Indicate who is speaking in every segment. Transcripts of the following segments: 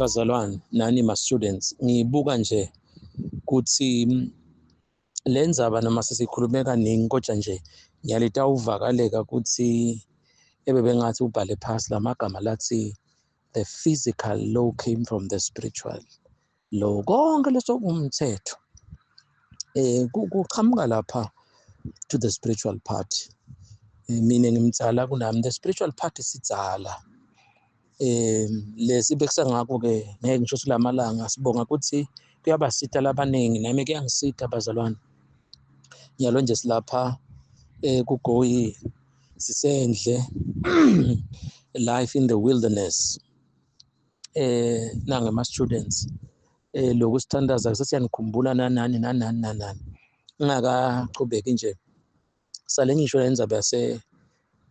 Speaker 1: Bazalwane nani ma-students, ngibuka nje kutsi le ndzaba noma sesikhulume kaningi, kodwa nje ngiyalitawuvakaleka kutsi ebebengathi ubhale phasi lamagama lathi the physical law came from the spiritual law. Konke lesokumthetho kuqhamuka lapha to the spiritual part. Mina ngimdzala kunami, the spiritual part sidzala. Lesi bekusangakho ke ngeke ngisho silamalanga, sibonga ukuthi kuyabasita labaningi, nami kuyangisita bazalwane. Nyalo nje silapha kuGoyi, sisendle, life in the wilderness, nangema students lokhu sithandaza sesiyanikhumbula nanani nanani nanani. Ngingakachubeki nje, sale ngisho lendzaba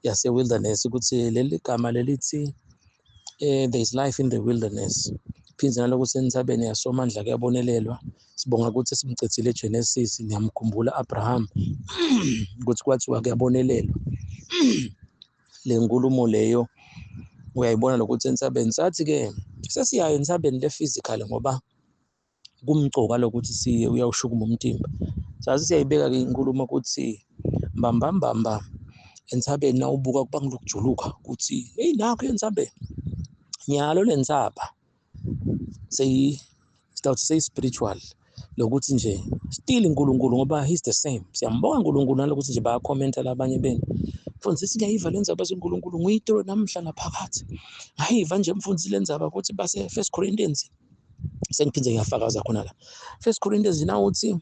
Speaker 1: yase wilderness ukuthi leli gama lelithi there is life in the wilderness, phindze naloku sentsabeni yaSomandla kuyabonelelwa. Sibonga ukuthi simcedzile Genesis, niyamkhumbula Abraham ukuthi kwathiwa kuyabonelelwa. Le nkulumo leyo uyayibona lokuthi entsabeni, sathi ke sesiyayo entsabeni le physical ngoba kumcoka lokuthi siye uyawushukuma umtimba. Sathi siyayibeka ke inkulumo ukuthi mbamba mbamba entsabeni nawubuka kuba ngilokujuluka ukuthi hey nakho entsabeni. Nyalo lentsaba seyi sitawuthi seyi spiritual, lokuthi nje still uNkulunkulu ngoba he's the same. Siyambonga uNkulunkulu nalokuthi nje bayakhomenta labanye benu, mfundisi ngiyayiva le ndzaba seNkulunkulu nguyitolo namhla naphakathi. Ngayiva nje mfundisi le ndzaba ukuthi base First Corinthians, sengiphinde ngiyafakaza khona la First Corinthians nawuthi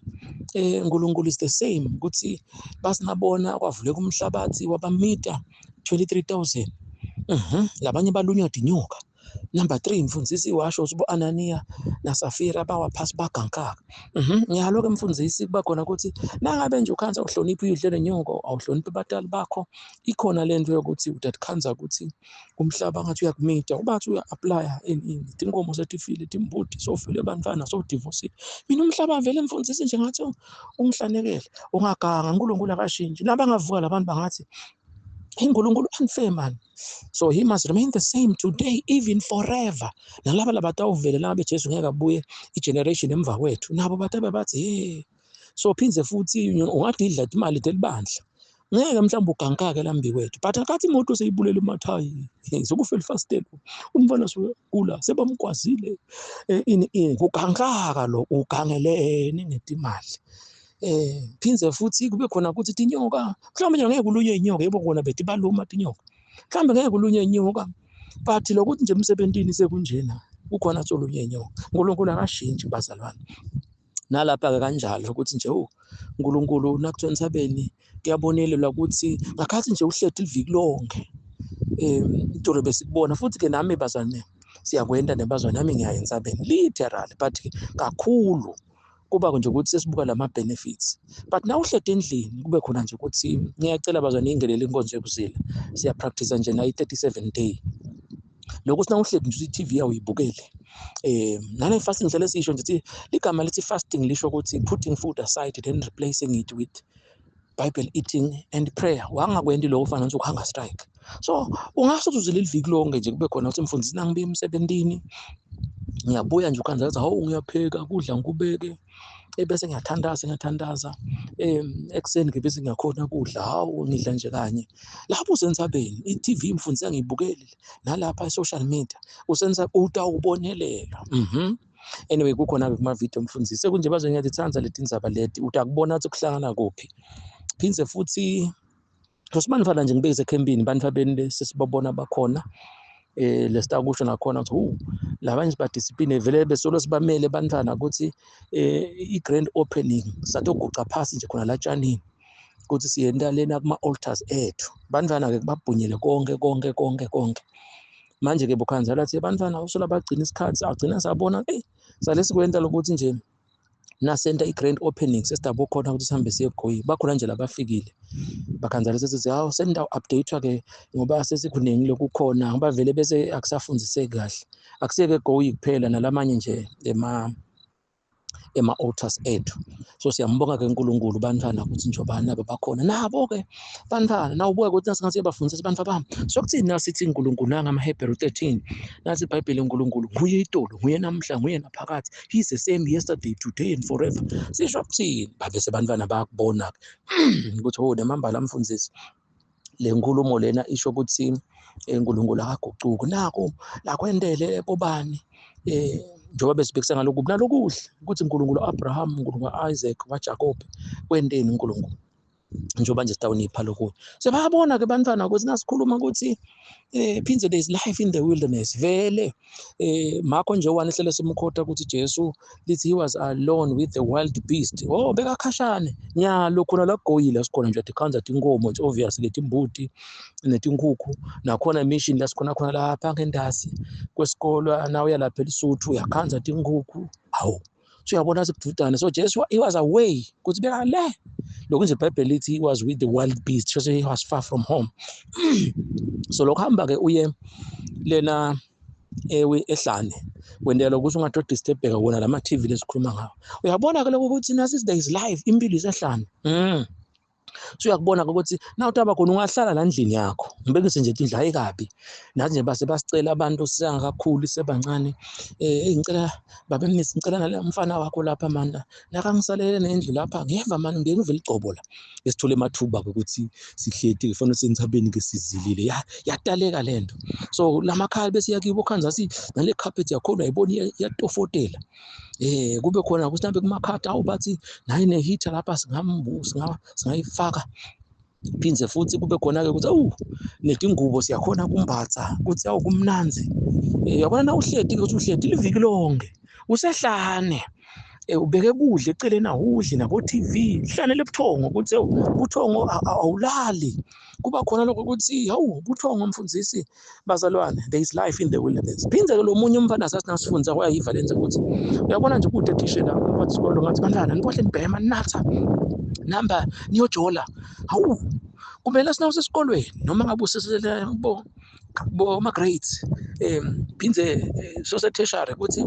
Speaker 1: uNkulunkulu is the same, ukuthi basinabona kwavuleka umhlabathi wabamita 23,000, labanye balunywa dinyoka. Number 3 mfundisi washo ukuthi bo-Ananiya naSafira bawa phasi bagankaka. Ngiyalo-ke mfundisi kuba khona ukuthi nangabe nje ukhanza uhloniphe uyidle nenyoko, awuhloniphi abatali bakho, ikhona lento yokuthi udatikhanza ukuthi umhlaba ngathi uyakumita, ubathi uya-aplya ini tinkomo setifile, timbuti sofile, bantwana sodivosile. Mina umhlaba vele mfundisi nje ngathi ungihlanekele, ungaganga, uNkulunkulu akashintshi. Nabangavuka labantu bangathi uNkulunkulu unfair man. So he must remain the same today even forever. Nalaba labatawuvele labe Jesu ngeke abuye igeneration emva kwethu, nabo batabe bathi hey. So phindze futhi ungadidla imali delibandla, ngeke mhlawumbe ugankake lambi kwethu, but akathi imoto seyibulela emathayi, sokufela ifasitelo, umfana sokula sebamgwazile, ini ini kugankaka lo ugangelene ngetimali. Phindze futhi kube khona ukuthi tinyoka mhlawumbe nje ngeke kulunye inyoka, yebo kona bethi baluma tinyoka, mhlawumbe ngeke kulunye inyoka, but lokuthi nje emsebentini sekunjena kukhona solunye inyoka. uNkulunkulu akashintshi bazalwane. Nalapha ke kanjalo ukuthi nje uNkulunkulu nakuthiwa entsabeni kuyabonelelwa ukuthi ngakhathi nje uhleti liviki lonke itolo besikubona futhi ke nami bazalwane siyakwenda nebazalwane, nami ngiya entsabeni literally, but kakhulu kuba nje ukuthi sesibuka lama benefits. But na uhlede endlini kube khona nje ukuthi ngiyacela bazalwane ingenele inkonzo yokuzila, siya practice nje nayi 37 day lokho sina uhledi nje i-TV awuyibukele. Nale fasting hlele sisho nje ukuthi ligama lithi fasting lisho ukuthi putting food aside then replacing it with Bible eating and prayer. Wangakwendi lokho ufana nje ukuhanga strike. So ungase uzile liviki lonke nje kube khona ukuthi mfundisi nangibuye emsebentini ngiyabuya nje ukhanza ukuthi hawu ngiyapheka kudla ngikubeke, ebese ngiyathandaza ngiyathandaza ekuseni ngibe sengiyakhona kudla, hawu ngidla nje kanye. Lapho usensabeni i-TV mfundisi angiyibukeli, nalapha e-social media usenza utawubonelela. Anyway kukhona ke kuma video mfundisi sekunje bazongiyathanza leti ndzaba leti utakubona ukuthi kuhlangana kuphi. Phindze futhi Sosibani nje ngibekise ekhempini bantu abeni sesibabona bakhona lesitakusho nakhona ukuthi labanye sibadiscipline vele besolo sibamele bantwana ukuthi i-grand opening satoguca phasi nje khona latshanini ukuthi siyenta lena kuma altars ethu. Bantwana ke babhunyele konke konke konke konke. Manje ke bukhanzela athi bantwana usola bagcina isikhathi agcina sabona sale sikwenta lokuthi nje nasenta i-grand opening sesidabo khona ukuthi sihambe siye eGoyi, bakhona nje labafikile bakhanzela sesithi hawu sendawo update ke ngoba sesikuningi lokukhona ngoba vele bese akusafundiseki kahle, akuseke eGoyi kuphela nalamanye nje ema-altars ethu. So siyambonga ke uNkulunkulu bantwana ukuthi njengoba nabo bakhona nabo ke bantwana nawubuka ukuthi nasingathi bafundisa abantu bami. So kuthini nasithi uNkulunkulu nanga amaHebheru 13 nathi iBhayibheli uNkulunkulu nguye itolo, nguye namhla, nguye naphakathi, he's the same yesterday, today and forever. Sisho kuthini? Babe sebantwana bayakubona ukuthi oh nemambala mfundisi le nkulumo lena isho ukuthi uNkulunkulu akagucuki, nako lakwendele kobani njengoba besibhekisa ngalokubi nalokuhle ukuthi uNkulunkulu Abraham, uNkulunkulu Isaac, waJacob kwenteni uNkulunkulu njengoba nje sitawunipha lokunye. Sebayabona ke bantwana ukuthi nasikhuluma ukuthi phindze there is life in the wilderness vele. Makho nje one ehlele simkhotha ukuthi Jesu lithi he was alone with the wild beast. Oh bekakhashane nyalo khona la kugoyile sikhona nje tikhanza tinkomo, it's obvious letimbuti netinkukhu nakhona mission la sikhona khona lapha ngendasi kwesikolo na uya lapha eLesotho uyakhanza tinkukhu. Hawu, so uyabona sekududana. So Jesu he was away kuthi beka le lokhu nje iBhayibheli lithi he was with the wild beast, so he was far from home. So lokho hamba ke uye lena ewe ehlane wendela ukuthi ungatodisturbeka wona lama TV lesikhuluma ngawo. Uyabona ke lokho ukuthi nasi there is life, impilo isehlane. So uyakubona ukuthi na utaba khona ungahlala la endlini yakho ngibekise nje indlu ayikabi nathi nje base basicela abantu sisangakakhuli sebancane ngicela babe mnisi ngicela nale mfana wakho lapha manje nakangisalele nendlu lapha ngiyeva manje ngeke ngivele igcobo la esithole emathuba ukuthi sihleti kufanele sentsabeni ke sizilile yataleka lento. So lamakhaya bese yakibo khanza si nale carpet yakhona uyayibona iyatofotela kube khona ukuthi mhlambe kumakhadi awu bathi nayi ne heater lapha singambusa singayifaka phindze futhi kube khona ke ukuthi awu netingubo siyakhona kumbatha ukuthi awu kumnanzi. Uyabona na uhleti ukuthi uhleti liviki lonke usehlane ubeke kudla eceleni awudli nabo TV hlane lebuthongo ukuthi buthongo awulali kuba khona lokho ukuthi hawu buthongo mfundisi bazalwane there is life in the wilderness. Phindze ke lo munye umfana sasinasifundisa kwayiva lenze ukuthi uyabona nje kude thishela mphathi isikolo ngathi bantwana nibohle nibhema natha namba niyojola. Hawu kumele sina usesikolweni noma ngabe usesele bo ma grades phindze so tertiary ukuthi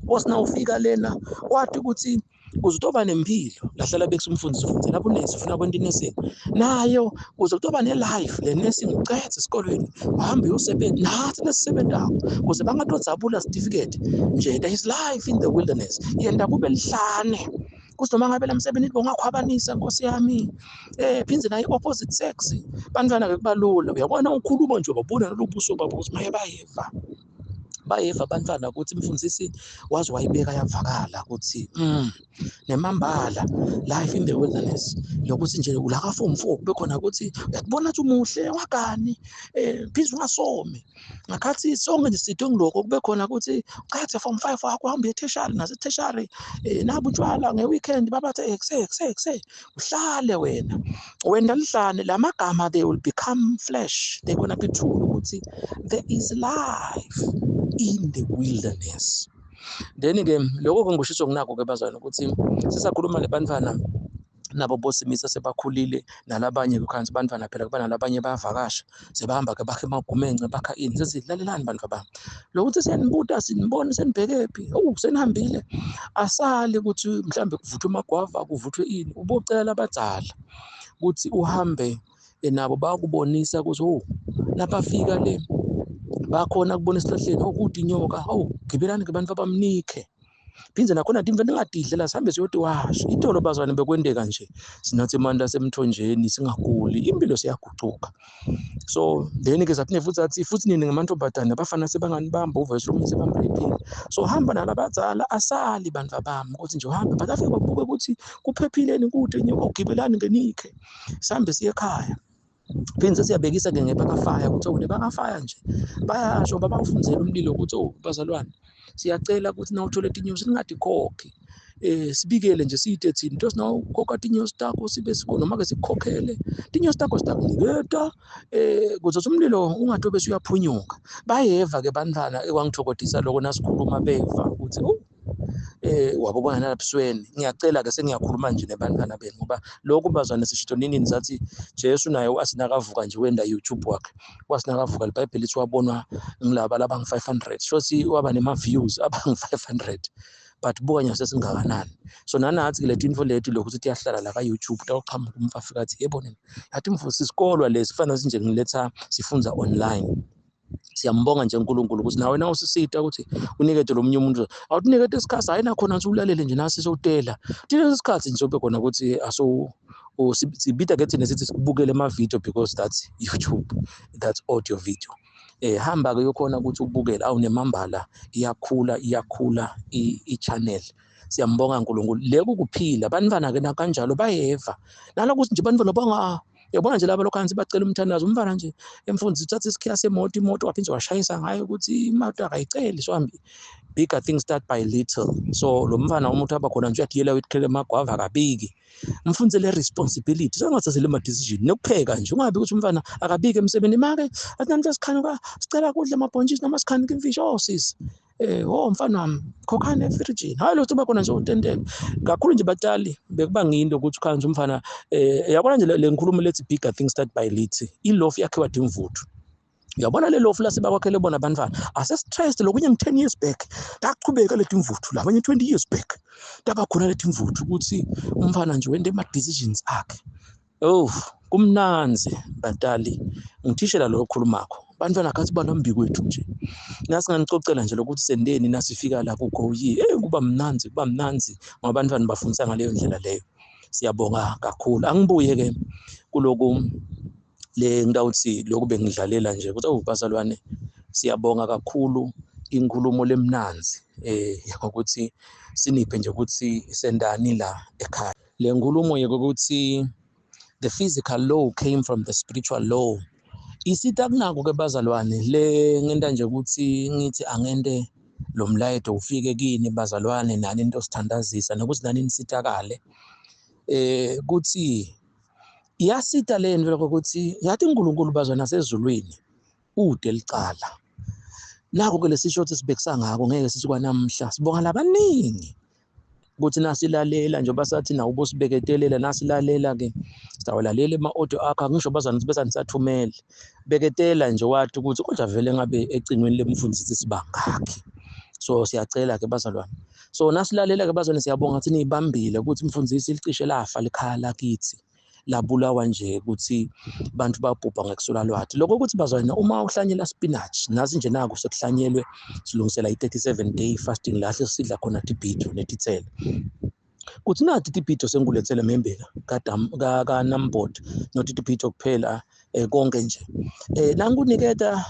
Speaker 1: osina ufika lena wathi ukuthi uzotoba nempilo lahlala bekuthi umfundisi ufundela lapho nesi ufuna kwenta inursing nayo uzotoba ne-life le nursing ucethe esikolweni uhambe uyosebenza nathi nesisebentako ukuze bangatodzabula certificate nje. There is life in the wilderness yenda kube lihlane kuthi noma ngabe lamsebenzi bongakhwabanisa nkosi yami phindze nayo opposite sex bantwana ke kubalula uyabona ukhuluma nje babona nalobuso babo ukuthi maye bayeva bantwana ukuthi umfundisi wazi wayibeka yavakala ukuthi nemambala life in the wilderness lokuthi nje ulaka form 4 kube khona ukuthi uyakubona ukuthi umuhle wakani phindze ungasomi ngakhathi sonke nje sitho ngiloko kube khona ukuthi uqhathe form 5 wakho uhambe etertiary nase tertiary nabo utshwala ngeweekend babathe exe uhlale wena lihlane lamagama they will become flesh, they gonna be true ukuthi there is life in the wilderness. Then ke lokho ke ngisho nginako ke bazwana ukuthi sisakhuluma lebantwana nabo bosimisa sebakhulile nalabanye kukhansi bantwana phela kuba nalabanye bayavakasha sebahamba ke bakhe emagumenxe bakha ini sezilalelani bantu bami lokuthi siyanibuta sinibone senibhekephi oh senihambile asali ukuthi mhlambe kuvuthwe amagwava kuvuthwe ini ubocela abadzala ukuthi uhambe nabo bakubonisa ukuthi oh nabafika le bakhona kubona esihlahleni okude inyoka oh gibelani ke bantu abamnikhe phindze nakhona timve ningadidlela sihambe siyotiwasha itolo bazwane bekwendeka nje sinathi imandla semthonjeni singaguli impilo siyagucuka. So then ke saphinde futhi athi futhi nini ngamantombazane abafana sebanganibamba uvesi lomunye sebamrephile. So hamba nalabadzala asali bantu abami ukuthi nje uhambe but afike babuke ukuthi kuphephile kude inyoka ugibelani ngenikhe sihambe siye ekhaya. Phindze siyabekisa ke ngebakafaya ukuthi oh lebakafaya nje bayasho babawufunzela umlilo ukuthi oh bazalwane siyacela ukuthi nawuthole tinyosi ningadikhokhi sibikele nje siyite thini into sinawukhokha tinyosi takho sibe sikho noma ke sikukhokhele tinyosi takho sitakuniketa kuze umlilo ungatobe usuyaphunyuka. Bayeva ke bantwana ekwangithokodisa lokho nasikhuluma beva ukuthi oh wabobona nalabusweni. Ngiyacela ke sengiyakhuluma nje nebantwana benu ngoba lokhu bazwane sishito nini sathi Jesu naye wasinakavuka nje wenda YouTube wakhe wasinakavuka iBhayibheli lithi wabonwa ngilaba laba ngi 500 shothi waba nema views abangi 500. But buka nje sesingakanani. So nanathi ke letinfo leti lokuthi tiyahlala la ka YouTube, tawuqhamuka umfo afika athi, "Yebo nina, yathi mfo sisikolo lesi kufana nje ngiletha sifundza online." Siyambonga nje uNkulunkulu ukuthi nawe nawusisita ukuthi unikete lo munye umuntu, awukunikete isikhathi, hayi nakhona nje ulalele nje nasi sowutela thina isikhathi nje ube khona ukuthi aso sibita ke thina sithi sikubukele ama-video because that's YouTube, that's audio video. Hamba ke uyokhona ukuthi ubukele awunemambala, iyakhula, iyakhula i-channel. Siyambonga uNkulunkulu le kukuphila bantwana ke nakanjalo bayeva nalokuthi nje bantwana banga uyabona nje laba lokhansi bacela umthandazo, umfana nje emfundisi uthatha isikhiya semoto, imoto waphinde washayisa ngayo ukuthi imoto akayiceli. So bigger things start by little. So lo mfana umuntu aba khona nje uyadiyela, uyikhele amagwava akabiki, mfundise le responsibility, sengathathele ama decision nokupheka nje. Ungabi ukuthi umfana akabike emsebenzini make athi namhla sikhanuka sicela kudla amabhontshisi noma sikhanuka imfishi. Oh sis, oh mfana wami, khokhane efrijini, hayi lo uba khona nje utentele kakhulu nje. Batali bekuba ngiyinto ukuthi ukhanze umfana yabona nje le nkulumo lethi bigger things start by little, iloaf yakhiwa dimvuthu. Uyabona le lofu lasebakwakhele bona abantwana ase-stressed lokunye ngi-10 years back tachubeka leti mvuthu, labanye 20 years back tabakhona leti mvuthu ukuthi umfana nje wente ama-decisions akhe. Oh kumnanzi batali, ngithishela lo okhulumakho, bantwana khathi balambi kwethu nje nasinganicocela nje lokuthi sendeni nasifika la ku-Go Ye, kuba mnanzi, kuba mnanzi ngoba abantwana bafundisa ngaleyo ndlela leyo. Siyabonga kakhulu. Angibuye ke kuloku le ngitawuthi lokhu bengidlalela nje ukuthi awu bazalwane, siyabonga kakhulu inkulumo lemnanzi ngokuthi siniphe nje ukuthi sendani la ekhaya. Le nkulumo yokuthi the physical law came from the spiritual law isita kunako ke bazalwane, le ngenta nje ukuthi ngithi angente lo mlayeto ufike kini bazalwane, nani into sithandazisa nokuthi nani nisitakale kuthi iyasita le nto lokho ukuthi yathi uNkulunkulu bazwana nasezulwini ude licala nako ke lesisho ukuthi sibhekisa ngako, ngeke sithi kwanamhla. Sibonga labaningi ukuthi nasilalela njengoba sathi nawo ubosibeketelela, nasilalela ke sitawulalela ema-audio akho. Angisho bazana ukuthi bese nisathumele, beketela nje wathi ukuthi kodwa vele ngabe ecingweni lemfundisi sibangakhi. So siyacela ke bazalwane, so nasilalela ke bazalwane, siyabonga ukuthi niyibambile ukuthi mfundisi licishe lafa likhaya lakithi, labulawa nje ukuthi bantu babhubha ngekusula lwathi lokho ukuthi bazalwane uma uhlanyela spinach nasi nje naku sekuhlanyelwe, silungisela i-37 day fasting lahle sidla khona tibhido netitselo kuthi nathi tibhido sengulethele membela kaNambod, not tibhido kuphela, konke nje nanguniketa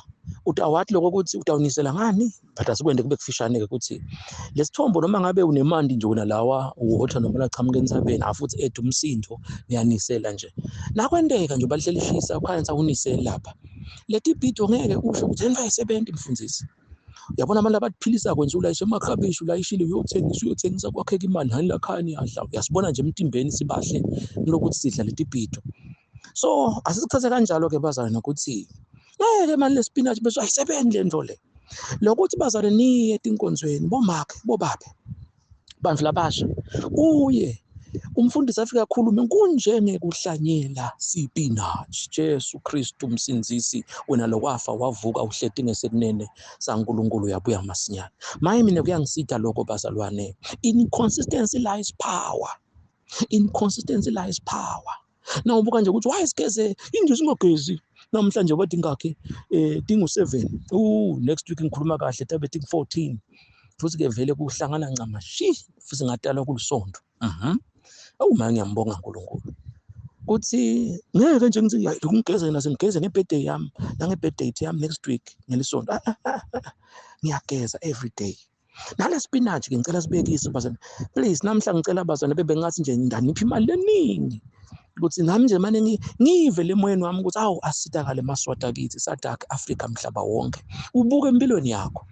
Speaker 1: utawathi lokho ukuthi utawunisela ngani, but asikwende kube kufishane ke ukuthi lesithombo noma ngabe unemandi nje wona lawa water noma lachamuka entsabeni afuthi ede umsindo niyanisela nje nakwenteka nje balihleli lishisa ukhansa unisele lapha leti bhido, ngeke usho ukuthi enva ayisebenzi mfundisi. Uyabona abantu abaphilisa kwenza ulayishe amakhabishi, ulayishile uyothengisa, uyothengisa kwakheka imali hani lakhaya niyadla. Uyasibona nje emtimbeni sibahle kulokuthi sidla leti bhido. So asisithathe kanjalo ke bazalwane ukuthi ngeke mani le spinach bese ayisebenzi le nto le lokuthi bazalwane niye etinkonzweni, bomakhe bobabe bantu labasha, uye umfundisi afike akhulume kunjengekuhlanyela sipinach. Jesu Kristu umsindzisi wena lokwafa wavuka uhleti ngesekunene saNkulunkulu uyabuya masinyane. Maye mina kuyangisita lokho bazalwane. Inconsistency lies power, inconsistency lies power. Nawubuka nje ukuthi why sigeze inje singagezi namhlanje bathi ngakhi tingu 7, next week ngikhuluma kahle tabe tingu 14 futhi ke vele kuhlangana ncamashi futhi ngatalwa kulisonto. Awu manje ngiyambonga uNkulunkulu kuthi ngeke nje ngithi ngigeze nase ngigeze ngebirthday yami nange-birthday yami next week ngelisonto. Ngiyageza every day. Nale spinach ke ngicela sibekise bazalwane, please. Namhla ngicela bazalwane bebe ngathi nje ndanipha imali leningi ukuthi nami nje mane ngive le moyeni wami ukuthi awu asitakale maswati akithi SADC Africa mhlaba wonke ubuke empilweni yakho.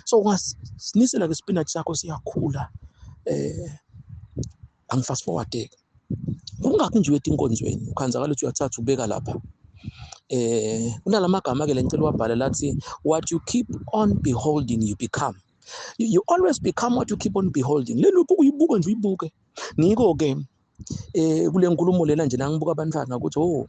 Speaker 1: So ungasinisela ke spinach sakho siyakhula. Angifast forward ke kungakhi nje uyethi inkonzweni ukhanzakala ukuthi uyathatha ubeka lapha kunalamagama ke lencela wabhala lathi, "What you keep on beholding you become." You always become what you keep on beholding. Lelo uyibuke nje uyibuke ngiko ke. Kule nkulumo lena nje nangibuka abantwana ukuthi oh,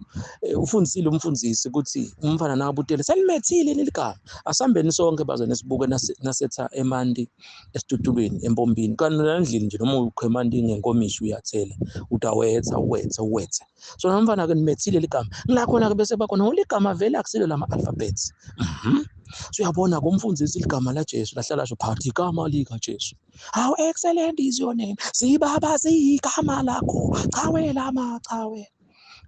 Speaker 1: ufundisile umfundisi ukuthi umfana nakabutele selimethile leligama, asambeni sonke bazane sibuke nasetha emanti esitutulweni empompini, kanti nandlini nje noma ukhe emanti ngenkomishi uyathela utawetha uwethe uwethe. So nomfana ke nimethile ligama, ngilakhona ke bese bakhona ngoligama vele akusilo lama alphabets. So uyabona kumfundisi igama la Jesu lahlala sho phakathi igama lika Jesu. How excellent is your name. Sibaba siyigama lakho. Chawe lama chawe.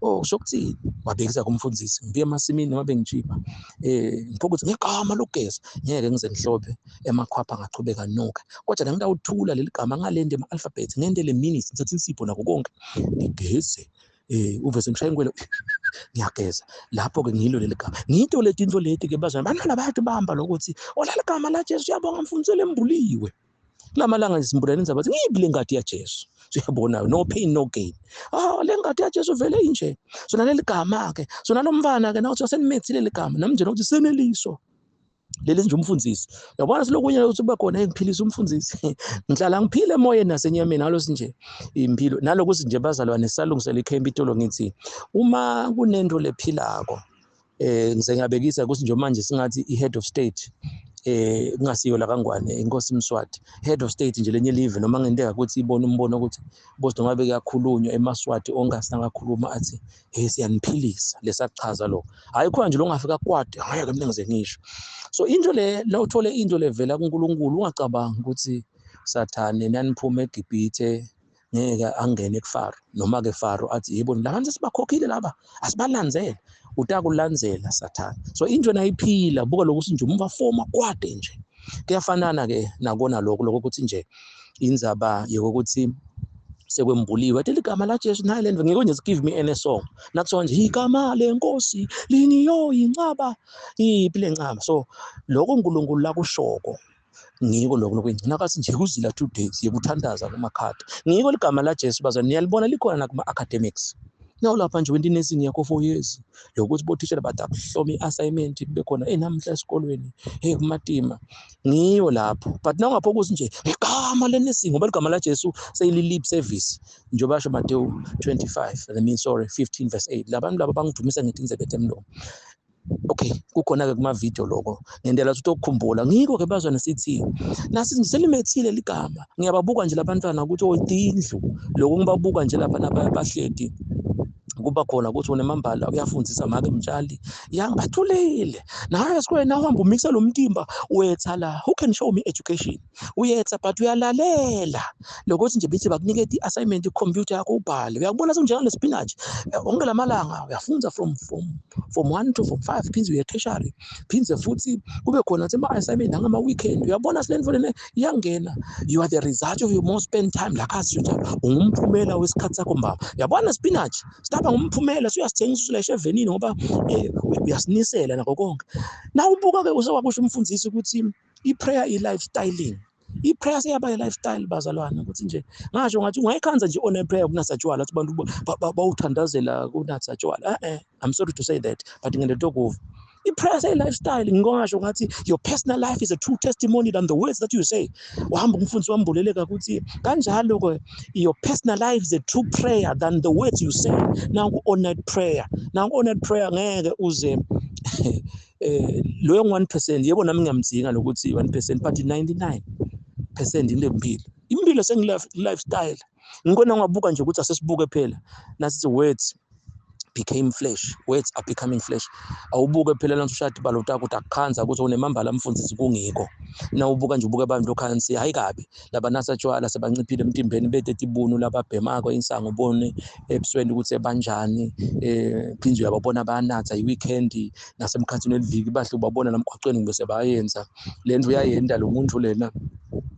Speaker 1: Oh, kusho ukuthini? Wabhekisa kumfundisi, ngibuye emasimini noma bengijima. Ngipho ukuthi ngegama lokugeza, ngeke ngize ngihlobe emakhwapha ngachubeka nuka. Kodwa la ngitawuthula leli gama ngalende ema alphabet, ngente le minutes, ngithatha insipho nako konke. Ngigeze. Uvese ngishaya inkwele ngiyageza lapho ke ngilo leli gama ngito leti into leti ke bazana bantwana bayatibamba lokuthi olala gama la Jesu uyabonga mfundisi lembuliwe kulamalanga nje simbulana indzaba bathi ngiyiphi le ngadi yaJesu. Siyabona, no pain no gain. Ah, le ngadi yaJesu vele inje. So naleli gama ke, so nalomfana ke nawuthi senimethile ligama nami nje nokuthi seneliso leli nje umfundisi. Uyabona silokunye ukuthi kuba khona engiphilisa umfundisi, ngihlala ngiphile emoyeni nasenyameni nalosi nje impilo nalokuthi nje bazalwane salungisela ikhemp itolo. Ngithi uma kunento lephilako, ngize ngiyabekisa ukuthi nje manje singathi i-head of state, kungasiyo la kaNgwane inkosi Mswati, head of state nje lenye live, noma ngenteka ukuthi ibone umbono ukuthi bosi noma bekuyakhulunywa emaSwati onke asingakhuluma athi hey siyaniphilisa, lesachaza lokho. Hayi khona nje longafika kwade ngeke mina ngize ngisho. So into le la uthole into levela kuNkulunkulu, ungacabangi ukuthi Sathane naniphuma eGibhithe ngeke angene kuFaro, noma ke Faro athi yebo labantu sibakhokhile laba asibalandzele, utakulandzela Sathane. So into nayiphila buka lokuthi nje umva forma kwade nje kuyafanana ke nakona lokho lokuthi nje indzaba yokuthi sekwembuliwe athi ligama la Jesu nayi lento ngiko nje give me any song nakuthiwa nje igama lenkosi liniyo incaba iphi lencaba. So lokho uNkulunkulu lakushoko ngiko lokho lokuyingcina kathi nje kuzila 2 days yekuthandaza kumakhadi ngiko ligama la Jesu bazwa niyalibona likhona nakuma academics. Nawu lapha nje wenta inursing yakho 4 years lokuthi bothishela bathi akuhloma i-assignment kube khona enamhla esikolweni hey kumatima ngiyo lapho. But nawungapho ukuthi nje igama lenursing ngoba ligama la Jesu seyili lip service njengoba basho Matthew 25 I mean sorry 15 verse 8 labantu laba bangidumisa ngetindzebe temlomo. Okay, kukhona ke kuma video lokho ngendlela ukuthi ukukhumbula ngikho ke bazwana sithi nasi selimethile ligama. Ngiyababuka nje labantwana ukuthi oyindlu lokho ngibabuka nje lapha nabahledi kuba khona ukuthi unemambala uyafundisa make mtshali yangibathulile nawe esikoleni nawuhamba umixa lo mtimba wetha la who can show me education uyetha but uyalalela lokuthi nje bithi bakuniketa i-assignment i-computer yakho ubhale uyakubona senjengale spinach onke lamalanga uyafunza from 1 to from 5 phindze uye tertiary phindze futhi kube khona ukuthi ama-assignment angama-weekend uyabona silento lena iyangena. You are the result of your more spend time la khasi njalo ungumphumela wesikhathi sakho mbaba. Uyabona spinach sitaba ngumphumela suyasithengisa usuleshe evenini ngoba uyasinisela nakho konke. Nawubuka ke usewakusho umfundisi ukuthi i-prayer i-lifestyling, i-prayer seyaba i-lifestyle bazalwane ukuthi nje ngasho ngathi ungayikhanza nje on a prayer kunatha tshwala athi abantu bawuthandazela kunatha tshwala. I'm sorry to say that but ngene tokuva i-prayer sey-lifestyle. Ngingasho ngathi your personal life is a true testimony than the words that you say. Wahamba umfundisi wambuleleka ukuthi kanjalo ke your personal life is a true prayer than the words you say. Now all night prayer, now all night prayer ngeke uze loyo 1% yebo nami ngiyamdzinga lokuthi 1% but 99% ilempilo impilo sengi lifestyle. Ngikona ngabuka nje ukuthi asesibuke phela nasithi words became flesh, words are becoming flesh. Awubuke phela lantu ushadi balota ukuthi akukhanza ukuthi unemambala mfundisi kungiko. Nawubuka nje ubuke abantu khansi hayi kabi labanasa tshwala sebanciphile emtimbeni bete tibunu lababhemako insango ubone ebusweni ukuthi ebanjani phinde uyababona bayanatha i-weekend nasemkhathini weliviki bahle ubabona namgwaqweni bese bayenza lento uyayenda lo muntu lena.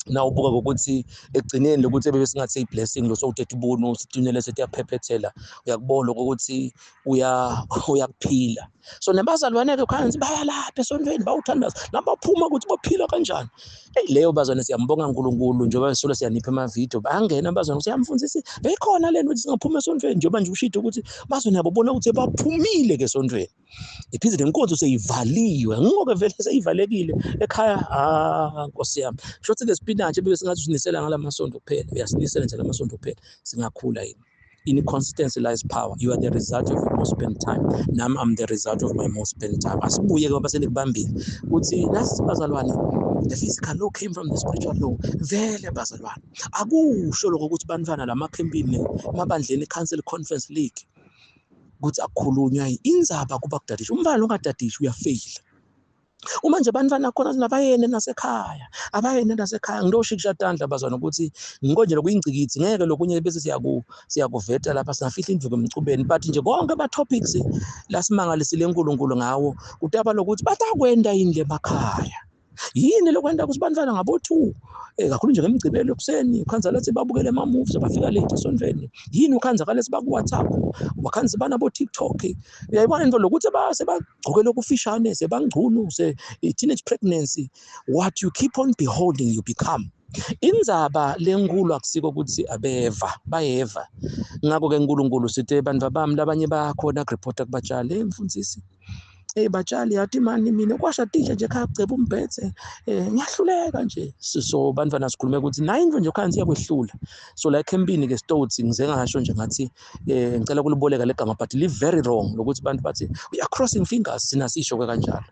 Speaker 1: Nawubuka ukuthi ekugcineni lokuthi bebe singathi i-blessing lo sowuthethe ubunu situnele sethi yaphephethela uyakubona ukuthi uyakuphila. So nabazalwane ke khansi bayalapha esontweni bawuthandaza nabaphuma ukuthi baphila kanjani. Hey leyo bazalwane siyambonga uNkulunkulu njengoba sisolo siyanipha ama video bayangena abazalwane siyamfundisa bekhona lento ukuthi singaphuma esontweni njengoba nje ushito ukuthi bazalwane yabona ukuthi baphumile ke esontweni iphinde nenkonzo seyivaliwe ngoba vele seyivalekile ekhaya. Ah Nkosi yami shothi le spinach bebe singathi usinisela ngalamasonto kuphela uyasinisela nje lamasonto kuphela singakhula yini. In consistency lies power. You are the result of your most spent time. Nami I'm the result of my most spent time. Asibuye ke ngoba senikubambile ukuthi nasi bazalwane, the physical law came from the spiritual law. Vele bazalwane, akusho lokho ukuthi bantwana lamakhempini emabandleni, council, conference, league, ukuthi akukhulunywa indzaba. Kuba kudadisha umfana ongadadishi uyafeyila. Uma nje bantwana khona nabayene nasekhaya, abayene nasekhaya, ngidosho tandla bazwana ukuthi ngikonje lokuyingcikithi ngeke lokunye bese siyakuveta lapha, singafihla indvuku emcubeni. But nje konke ama topics lasimangalisile uNkulunkulu ngawo kutaba lokuthi batakwenda yini lemakhaya, yini lokwenta ukuthi bantwana ngabo-2, kakhulu nje ngemigcibelo ekuseni, ukhanza lethi babukele ama-movies, bafika late esontweni, yini ukhanza kalethi baku-WhatsApp, wakhanza banabo-TikTok. Uyayibona into lokuthi sebagcoke lokufishane, sebangcunu, se teenage pregnancy. What you keep on beholding, you become. Indzaba lenkulu akusiko ukuthi abeva, bayeva. Ngakho-ke uNkulunkulu sithe bantu bami labanye bakhona kuripota kubatshali, hey mfundisi, hey batshali, yathi mani mina kwasha tisha nje ekhaya kuceba umbethe, ngiyahluleka nje. So bantwana sikhulume ukuthi nayo into nje khansi iyakwehlula. So la ekhempini ke stotsi ngize ngasho nje ngathi ngicela kuliboleka legama, but li very wrong lokuthi bantu bathi we are crossing fingers. Sina sisho ke kanjalo,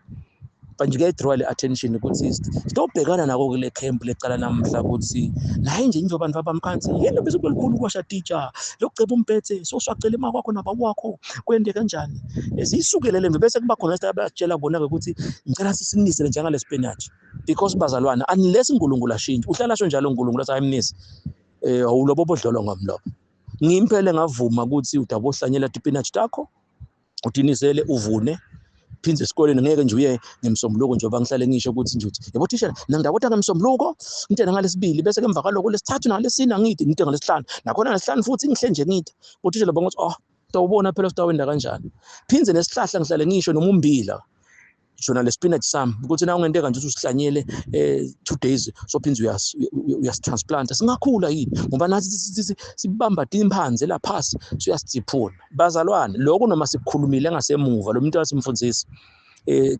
Speaker 1: but nje kuyayidraw le attention ukuthi sitobhekana nako kule camp lecala namhla, ukuthi naye nje imvo abantu abamkhansi yini bese kube likhulu kwasha teacher lokuceba umbethe, so swacela imali kwakho nababa wakho kwende kanjani, ziyisukele le bese kuba khona abatshela bona-ke ukuthi ngicela sisinisele njengale spinach, because bazalwane, unless uNkulunkulu ashintshe, uhlala asho njalo uNkulunkulu athi ayimnisi awulobo bodlolo ngomlomo. Ngimphele ngavuma ukuthi udabohlanyela tipinach takho, utinisele, uvune, phinde esikoleni. Ngeke nje uye ngemsombuluko, njengoba ngihlale ngisho ukuthi nje uthi yebo thishela nangidabota ngemsombuluko, ngithe ngalesibili, bese ke emva kwaloko lesithathu nalesine angithi ngithe ngalesihlanu, nakhona ngalesihlanu futhi ngihle nje ngithi uthishela bonke oh utawubona phela sitawenda kanjani. Phinde nesihlahla ngihlale ngisho noma umbila jona le spinach sami ukuthi na ungenteka nje usihlanyele 2 days, so phinde uyasitransplant, singakhula yini? Ngoba nathi sibamba timphanze laphasi, siyasidziphula bazalwane. Lokho noma sikukhulumile ngasemuva lo muntu wasimfundisi,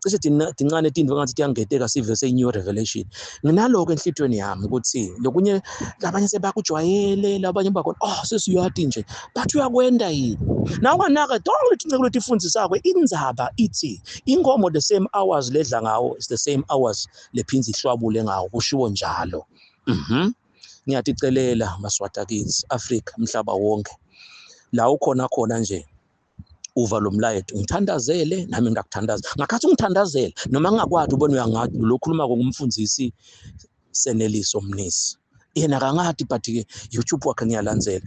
Speaker 1: cishe tincane tinto ngathi tiyangeteka sive se-new revelation. Nginaloko enhlitweni yami ukuthi lokunye labanye sebakujwayele, labanye bakhona oh sesiyati nje, but uyakwenda yini na unganaka tonke letinceko letifundisako? Indzaba ithi inkomo the same hours ledla ngawo is the same hours lephindze ihlwabule ngawo, kushiwo njalo. Ngiyaticelela maswati akithi, Afrika, umhlaba wonke la ukhona khona nje, uva lo mlayeto, ngithandazele nami ngakuthandaza. Ngakhathi ungithandazele noma ngingakwadi, ubone uyangathi lo khuluma ngumfundisi Seneliso Mnisi, yena akangadi, but ke YouTube wakhe ngiyalandzela.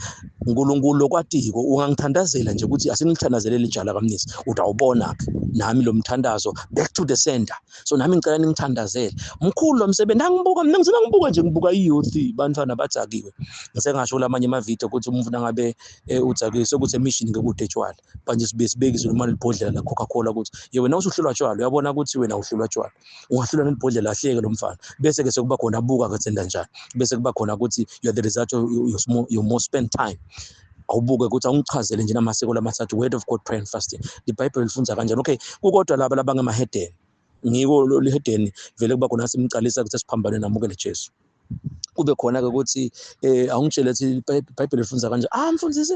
Speaker 1: uNkulunkulu lokwatiko ungangithandazela nje ukuthi asingithandazelele ijala kaMnisi, utawubona ke nami lo mthandazo back to the center. So nami ngicela ningithandazele, mkhulu lo msebenzi. Angibuka mina, ngizina ngibuka nje, ngibuka i-youth, bantwana badzakiwe. Ngisengasho lamanye amavidiyo ukuthi umuntu nangabe udzakiwe sekuthi emission ngekude tshwala manje, sibe sibekise noma libhodlela la Coca-Cola ukuthi ye wena usuhlulwa tshwala, uyabona ukuthi wena uhlulwa tshwala, ungahlulwa nelibhodlela. Ahleke lo mfana, bese ke sekuba khona abuka ke senda njani, bese kuba khona ukuthi you are the result of your most spent time. Awubuke ukuthi awungichazele nje namasiko lamathathu: word of God, prayer and fasting. IBhayibheli lifunza kanjani? Okay, kukodwa laba labangemahedeni, ngiko lihedeni vele kuba khona simcalisa ukuthi siphambane namukele Jesu, kube khona-ke ukuthi awungitshele ukuthi iBhayibheli lifunza kanje. Ah mfundisi,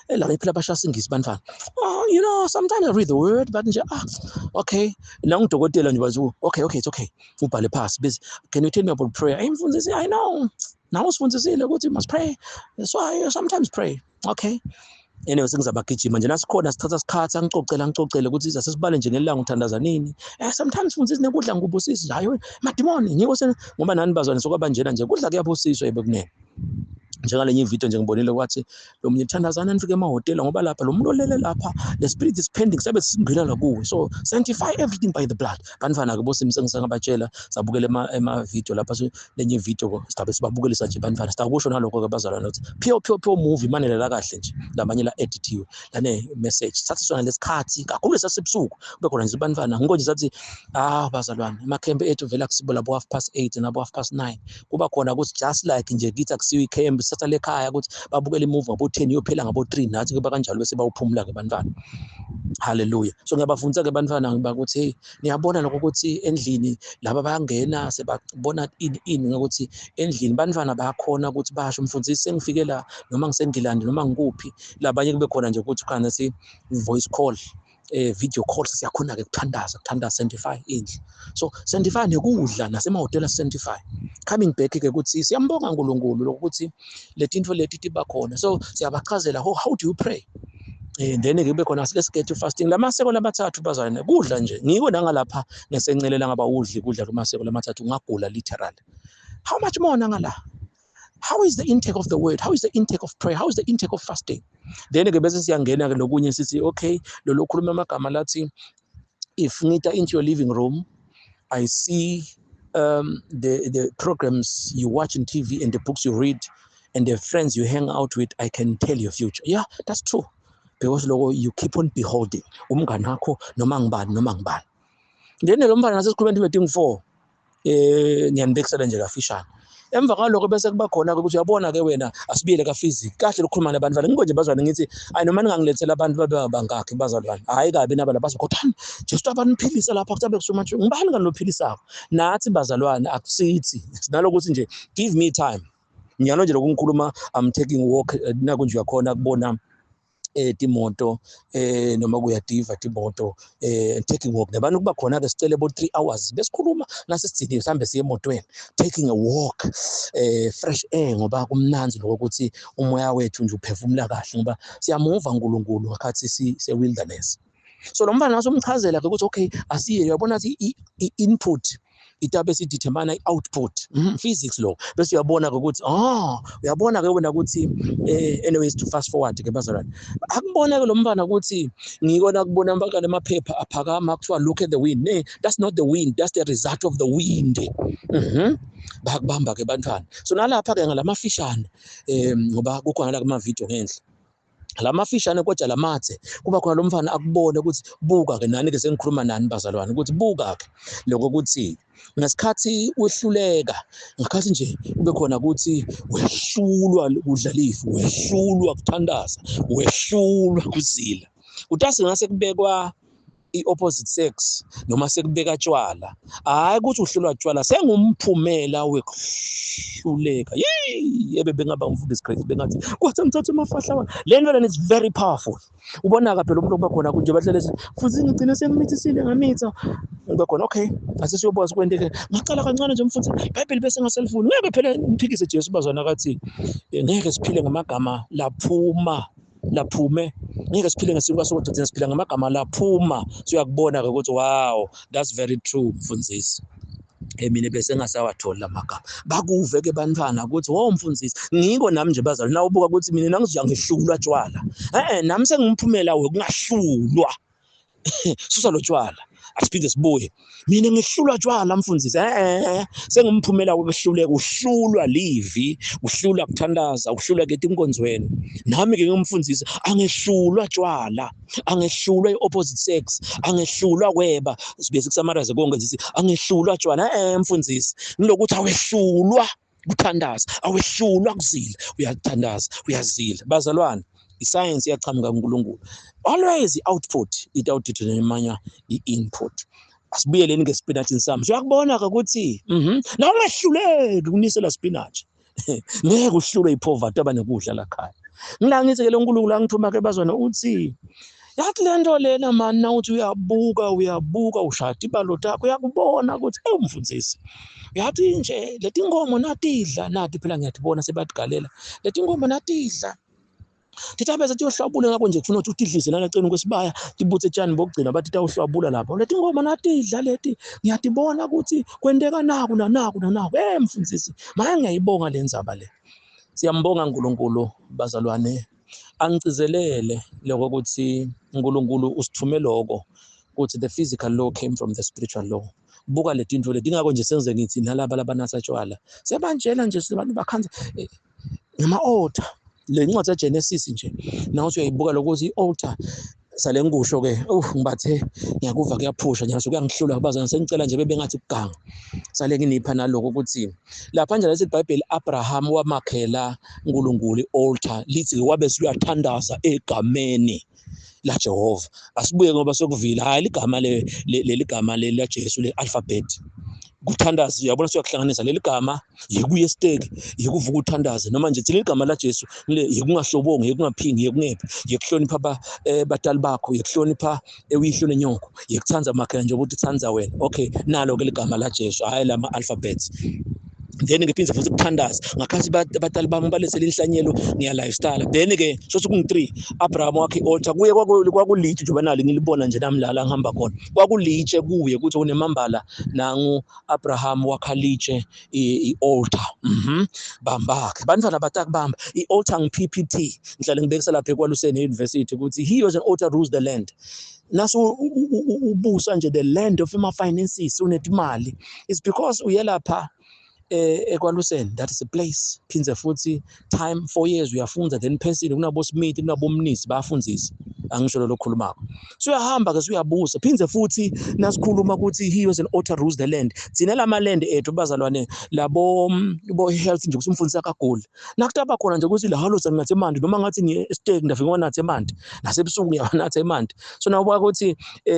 Speaker 1: la phela bashaya ingisi bantwana. Oh, sometimes I read the word, but nje ah okay, la ngudokotela nje bathi okay, it's okay, ubhale phasi. Bese can you tell me about prayer? Hey mfundisi, I know nawe usifundisile ukuthi you must pray, so I sometimes pray. Okay, anyway, sengizabagijima nje nasikhona, sithatha isikhathi, angicocele ukuthi asesibale nje ngelanga uthandaza nini. Sometimes mfundisi nekudla ngubusisi, hayi madimoni ngiko ngoba nani bazwane sokwaba njena nje kudla kuyabusiswa yebo kunene. Njengalenye ividiyo nje ngibonile kwathi lo munye thandazana nifike emahhotela, ngoba lapha lo muntu olele lapha, the spirit is pending, sabe singena la kuwe, so sanctify everything by the blood. Bantwana-ke bosimi sengisengabatshela, sabukela ema-video lapha. So lenye ividiyo sidabe sibabukelisa nje bantwana, sitakusho nalokho-ke bazalwane ukuthi pure pure pure movie manelela kahle nje, lamanye la edithiwe lane message, sathi sona lesikhathi kakhulu sasebusuku kube khona nje bantwana ngiko nje sathi ah bazalwane, emakhempe ethu vele akusibo labo 8:30 nabo 9:30, kuba khona ukuthi just like nje kithi akusiyo ikhempe. sithatha lekhaya ukuthi babukele imovie ngabo 10 iyophela ngabo 3, nathi kuba kanjalo bese bawuphumula ke bantwana. Haleluya. So ngiyabafundisa ke bantwana ngiba ukuthi hey, niyabona lokho ukuthi endlini laba bayangena sebabona ini ini, ngokuthi endlini bantwana bayakhona ukuthi basho, mfundisi sengifike la, noma ngisengilandi, noma ngikuphi. Labanye kube khona nje ukuthi khona si voice call, video call, siyakhona ke kuthandaza, kuthandaza, sanctify indlu, so sanctify nekudla nasemahhotela, sanctify. Coming back ke ukuthi siyambonga uNkulunkulu lokuthi letinto leti tiba khona. So siyabachazela how do you pray, then ke kube khona, let's get to fasting. Lamaseko lamathathu bazalwane, kudla nje ngiko nangalapha ngesencelela ngaba udli kudla kumaseko lamathathu ungagula literally. How much more nangala? How is the intake of the word? How is the intake of prayer? How is the intake of fasting? Then ke bese siyangena ke lokunye, sithi okay, lo lokhuluma amagama lathi, "If ngita into your living room, I see the programs you watch in TV and the books you read and the friends you hang out with, I can tell your future." Yeah, that's true, because loko you keep on beholding umngani wakho noma ngibani noma ngibani. Then lo mfana nasesikhulumeni meeting 4, ngiyanibekisela nje kafishane. Emva kwalokho bese kuba khona ukuthi uyabona ke wena, asibiyele ka physics kahle lokukhuluma nabantu. Ngiko nje bazalwane ngithi ayi, noma ningangilethela abantu babe bangakhi bazalwane, hayi kabi naba lapha, kodwa just abaniphilisa lapha kuthabe kusuma nje ngibani kanophilisako nathi bazalwane, akusithi sinalokuthi nje give me time. Ngiyalo nje lokungikhuluma, I'm taking walk, naku nje uyakhona kubona timoto, noma kuyadiva timoto, taking walk nabantu kuba khona ke sicele bo 3 hours besikhuluma nase sidiniwe, sihambe siye emotweni, taking a walk, fresh air, ngoba kumnanzi lokho ukuthi umoya wethu nje uphefumula kahle, ngoba siyamuva uNkulunkulu ngakhathi si se wilderness. So lo mfana nasomchazela ke ukuthi okay, asiye, uyabona ukuthi i-input itabe sidetermine i-output, physics lo. Bese uyabona ke ukuthi uyabona ke wena ukuthi anyways, to fast forward ke bazalwane, akubona ke lo mfana ukuthi ngikona kubona mpaka lamaphepha aphakama, kuthiwa, "Look at the wind." Nee, that's not the wind, that's the result of the wind. Bayakubamba ke bantwana. So nalapha ke ngalamafishane, ngoba kukhona la kuma video ngenhla lamafishane kodwa lamathe, kuba khona lo mfana akubone ukuthi buka ke, nani ke sengikhuluma nani bazalwane, ukuthi buka ke lokho ukuthi ngesikhathi wehluleka, ngakhathi nje kube khona ukuthi wehlulwa kudla lifu, wehlulwa kuthandaza, wehlulwa kuzila, utasi ngase kubekwa i-opposite sex noma sekubeka tshwala, hayi ukuthi uhlulwa tshwala, sengumphumela wekuhluleka. Yeyi, ebe bengaba umfundisi crazy, bengathi kwathi ngithatha amafahla. Le nto lena is very powerful. Ubona-ka phela umuntu okuba khona kunje bahlele futhi ngigcine sengimithisile, ngamitha, ngiba khona okay, ase siyobuka sikwenteke. Ngacala kancane nje mfundisi, iBhayibheli bese ngaselifuni. Ngeke phela ngiphikise Jesu bazwana kathi ngeke siphile ngamagama laphuma laphume, ngeke siphile ngesinkwa sodwa thina, siphila ngamagama laphuma. So uyakubona ke ukuthi wow, that's very true mfundisi. Mina bese ngasawatholi lamagama. Bakuve ke bantwana ukuthi wo mfundisi, ngiko nami nje bazali, na ubuka ukuthi mina nangizoya ngihlulwa tshwala, nami sengimphumela wekungahlulwa, susa lo tshwala, asiphinde sibuye. Mina ngihlulwa tshwala mfundisi, sengimphumela wehluleka, uhlulwa livi, uhlulwa kuthandaza, uhlulwa ke tinkonzweni. Nami ke ngimfundisi, angehlulwa tshwala, angehlulwa i-opposite sex, angehlulwa kweba, sibe sikusummarize konke nje, angehlulwa tshwala, mfundisi, ngilokuthi awehlulwa kuthandaza, awehlulwa kuzila, uyathandaza, uyazila. Bazalwane, iscience iyachamuka kuNkulunkulu. Always i-output itawudetermine i-input. Asibuyeleni ke spinach sami. So uyakubona ke ukuthi na ungahluleki ukunisela spinach, ngeke uhlulwe ipoverty abanekudla la khaya. Ngila ngithi ke lo nkulunkulu angithuma ke bazwana, uthi yathi le nto lena mani, nawuthi uyabuka, uyabuka, ushaya ibalo takho, uyakubona ukuthi ewumfundisi, uyathi nje leti nkomo natidla, nathi phela ngiyatibona sebatigalela leti nkomo natidla, tithabe setiyohlwabula ngakho nje kufuna ukuthi utidlise nalaceni kwesibaya, tibutse tshani bokugcina, bathi tawuhlwabula lapho. Leti ngoma natidla leti, ngiyatibona ukuthi kwenteka naku nanaku nanaku. Mfundisi, maye ngiyayibonga le ndzaba le. Siyambonga uNkulunkulu bazalwane, angicizelele lokho ukuthi uNkulunkulu usithume lokho ukuthi the physical law came from the spiritual law. Buka le tinto leti, ingakho nje senze ngithi nalaba labanatha tshwala sebanjela nje abantu bakhanza ngama-altar. Le ncwadi yaGenesis nje nawe uyayibuka lokuthi i-altar Sale ngikusho ke, ngibathe ngiyakuva kuyaphusha nje, kuyangihlula bazana, sengicela nje bebe ngathi kuganga. Sale nginipha naloko ukuthi lapha nje lethi iBhayibheli Abraham wamakhela uNkulunkulu i-altar, lithi wabe suyathandaza egameni la Jehova. Asibuye ngoba sokuvila, hayi ligama leli gama leli la Jesu le alphabet. Kuthandaza uyabona siyakuhlanganisa leli gama, yikuye esiteki, yikuvuka uthandaze, noma nje thina igama la Jesu yikungahlobongi, yikungaphingi, yikungephi, yikuhlonipha batali bakho, yikuhlonipha uyihlo nenyoko, yikuthanda makhela nje ukuthi uthanda wena. Okay, nalo ke ligama la Jesu, hayi lama alphabets. Then ngiphinde futhi ukuthandaza ngakhathi batali bami balethele inhlanyelo ngiya lifestyle. Then ke sothi kungu 3 Abraham wakhe altar kuye kwakulitshe njengoba nalo ngilibona nje nami la ngihamba khona, kwakulitshe kuye ukuthi unemambala nangu Abraham wakhalitshe i-altar. Bambakhe bantwana batakubamba i-altar ngi-PPT, ngihlale ngibekisa lapha eKwaluseni University ukuthi he was an altar rules the land. Naso ubusa nje the land of my finances, unetimali. It's because uyelapha eKwaluseni, that is a place. Phindze futhi time 4 years uyafunza, then phesile kunabo Smith, kunabo Mnisi bayafundzisa, angisho lo lokhulumako. So uyahamba ke uyabusa, phindze futhi nasikhuluma ukuthi he was an altar rules the land. Thina lama land ethu bazalwane labo bo health nje kusumfundisa kaguli. Nakutaba khona nje ukuthi la halo senginathe emanti, noma ngathi ngiye esiteki ndafika nginathe emanti, nasebusuku ngiyanatha emanti. So nawubuka ukuthi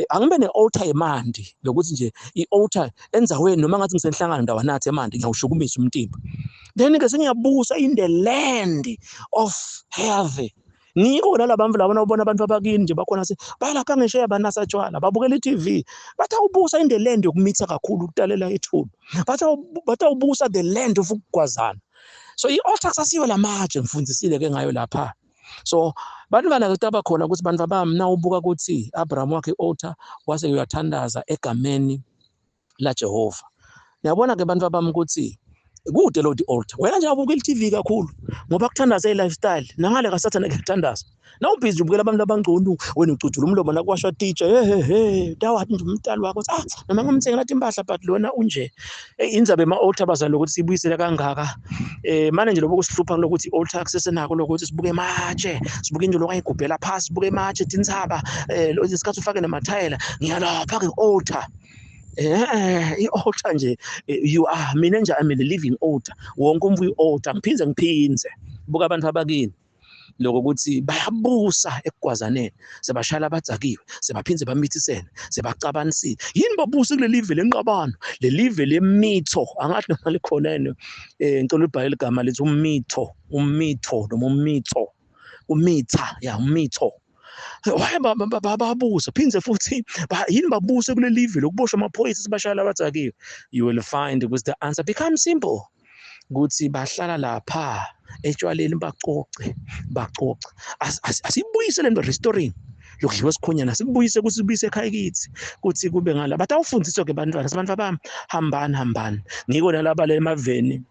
Speaker 1: angibe ne-altar yemanti, lokuthi nje i-altar endzaweni noma ngathi ngisenhlangano ndawanathe emanti, ngiyawushukumisa umtimba. Then ke sengiyabusa in the land of health. Ngikho nalabantu laba nawubona abantu abakini nje bakhona balapha ngesheya banasa tshwala, babukela i-TV, batawubusa in the land yokumitha kakhulu, ukutalela ethulu, batawubusa the land of ukugwazana. So i-altar kusasiyo lamatshe ngifundisile ke ngayo lapha. So bantwana ke taba khona ukuthi bantu bami nawubuka ukuthi Abraham wakhe i-altar wase uyathandaza egameni la Jehova. Niyabona ke bantu bami ukuthi kude lo altar. Wena nje abuka i-TV kakhulu ngoba kuthandaza i-lifestyle, nangale kaSathane kuyathandaza. Nawubhizi ubukela abantu abangcono, wena ucuthula umlomo nakwashwa teacher, he he he, tawathi nje umntali wakho noma ngimthengela impahla but lona unje. Indzaba ema-altar bazali ukuthi sibuyisele kangaka. Manje nje lokho kusihlupha lokuthi i-altar kusesenako lokuthi sibuke ematshe, sibuke indlu lokayigubhela phansi, sibuke ematshe tintsaba, isikhathi ufake nemathayela, ngiyalapha ke altar. I-altar nje you are mina nje I'm the living altar. Wonke umuntu uyi-altar, ngiphinze ngiphinze. Buka abantu abakini lokho ukuthi bayabusa ekugwazaneni, sebashayela abadzakiwe, sebaphinze bamithisene, sebacabanisile. Yini babusa kuleli live lenqabano, leli live lemitho, angathi noma likhona yini, ngicela ubhale ligama lithi umitho, umitho noma umitho, umitha, ya umitho. Why babusa phindze futhi yini babuse kuleli live lokuboshwa amaphoyisa sibashayela abadzakiwe? You will find ukuthi the answer becomes simple, ukuthi bahlala lapha etshwaleni bacoce, bacoce. Asibuyise lento restoring lokudliwa esikhonyana, sikubuyise ukuthi sibuyise ekhaya kithi, kuthi kube ngala batawufundiswa ke bantwana, abantu bami hambani hambani. Ngiko nalaba le emaveni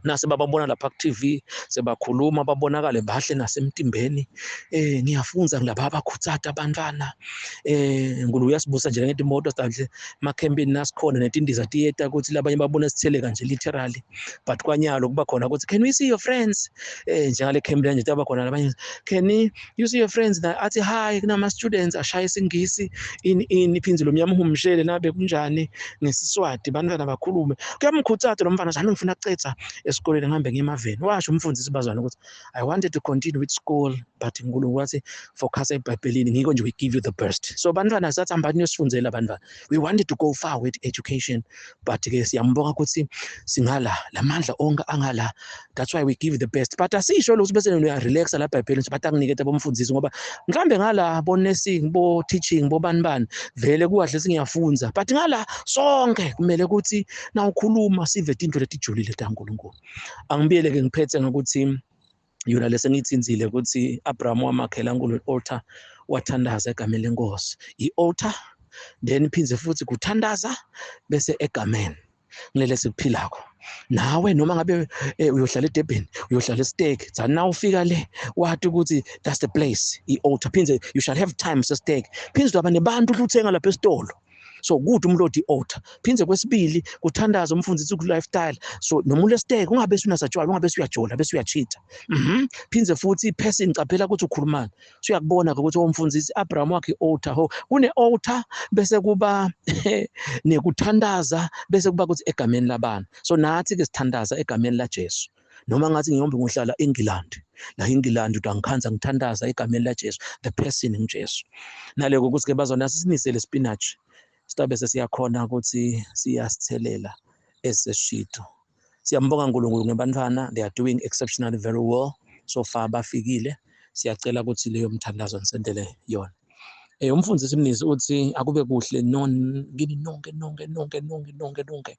Speaker 1: nase bababona lapha ku TV sebakhuluma babonakale bahle nasemtimbeni. Ngiyafunza ngilaba abakhuthatha abantwana. Nkulunkulu uyasibusa nje ngetimoto sihle emakhempini nasikhona netindiza tiyeta ukuthi labanye babone sitheleka nje literally, but kwanyalo kuba khona ukuthi can we see your friends, njengale camp nje taba khona labanye, can you see your friends, na athi hi kunama students ashaya isingisi in iphindze lo mnyama uhumshele nabe kunjani ngesiswati bantwana bakhulume. Kuyamkhuthatha lo mfana, nami ngifuna ukucetha esikoleni ngihambe ngiye emaveni. Washo umfundisi bazwana ukuthi I wanted to continue with school but uNkulunkulu wathi focus eBhayibhelini, ngiko nje we give you the best. So bantwana sathi hambani niyosifundzela bantwana, we wanted to go far with education but ke siyambonga ukuthi singala lamandla onke angala, that's why we give the best. But asisho lokho bese uya relaxa la eBhayibhelini, but anginikete bomfundisi ngoba mhlambe ngala bo nursing, bo teaching, bo bani bani vele kukahle singiyafunza, but ngala sonke kumele ukuthi nawukhuluma sive tinto letijulile taNkulunkulu. Angibiyele ke ngiphethe ngokuthi yona lese ngithinzile ukuthi Abraham wamakhela uNkulunkulu altar, wathandaza egameni lenkosi, i-altar then phindze futhi kuthandaza bese egameni ngilele sikuphilako. Nawe noma ngabe uyohlala eDurban, uyohlala eStake, tsani na ufika le wathi ukuthi that's the place, i-altar. Phindze you shall have time sestake, phindze uba nebantu uthenga lapha esitolo. So kude umlodi i-altar. Phindze kwesibili kuthandaza umfundisi ku lifestyle. So noma ulesiteke ungabe sunasatshwala, ungabe uyajola, bese uyachitha. Phindze futhi person caphela ukuthi ukhulumani. So uyakubona ke ukuthi umfundisi Abraham wakhe i-altar ho. Kune altar bese kuba nekuthandaza bese kuba ukuthi egameni labani. So nathi ke sithandaza egameni la Jesu. Noma ngathi ngiyombe ngihlala eNgilandi, la eNgilandi utangikhanza ngithandaza egameni la Jesu, the person ngiJesu. Naleko ukuthi ke bazona sinisele spinach, sitabe sesiyakhona ukuthi siyasithelela eseshido. Siyambonga uNkulunkulu ngebantwana, they are doing exceptionally very well so far, bafikile. Siyacela ukuthi leyo mthandazo nisendele yona. Umfundisi Mnisi uthi akube kuhle non kini nonke nonke nonke nonke nonke nonke.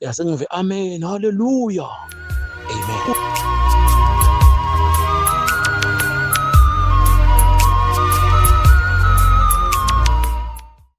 Speaker 1: Yasengive amen, hallelujah, amen.